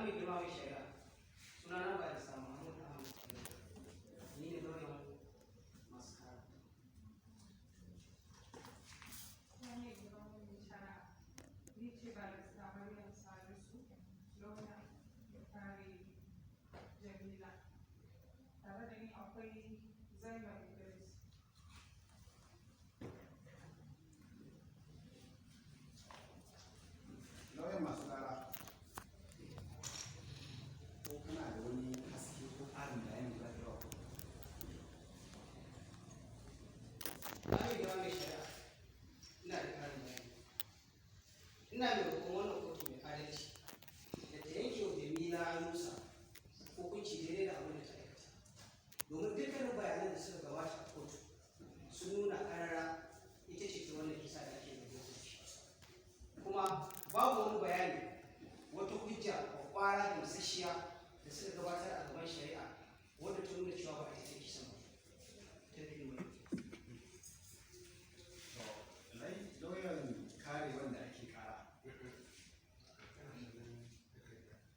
Mai girma mai shari'a, sunana Barista Mahmud Ahmad, ni ne lauyan masu kara. Ya mai girma mai shari'a, ni ce Barista Maryam Salisu, lauya mai kare Jamila. Tare da ni akwai Zainab Idris. Lauyan masu kara, ko kana da wani haske ko ƙarin bayani da za ka yi wa kotu? Ya mai girma mai shari'a, ina da ƙarin bayani. Ina mai roƙon wannan kotu mai adalci da ta yanke wa Jamila Yunusa hukunci daidai da abin da ta aikata, domin dukkanin bayanan da suka gabata a kotu sun nuna ƙarara ita ce ta wannan kisa da ake zargin ta da shi, kuma babu wani bayani, wata hujja kwakwara, gamsasshiya da suka gabatar a gaban shari'a wadda ta nuna cewa ba ita.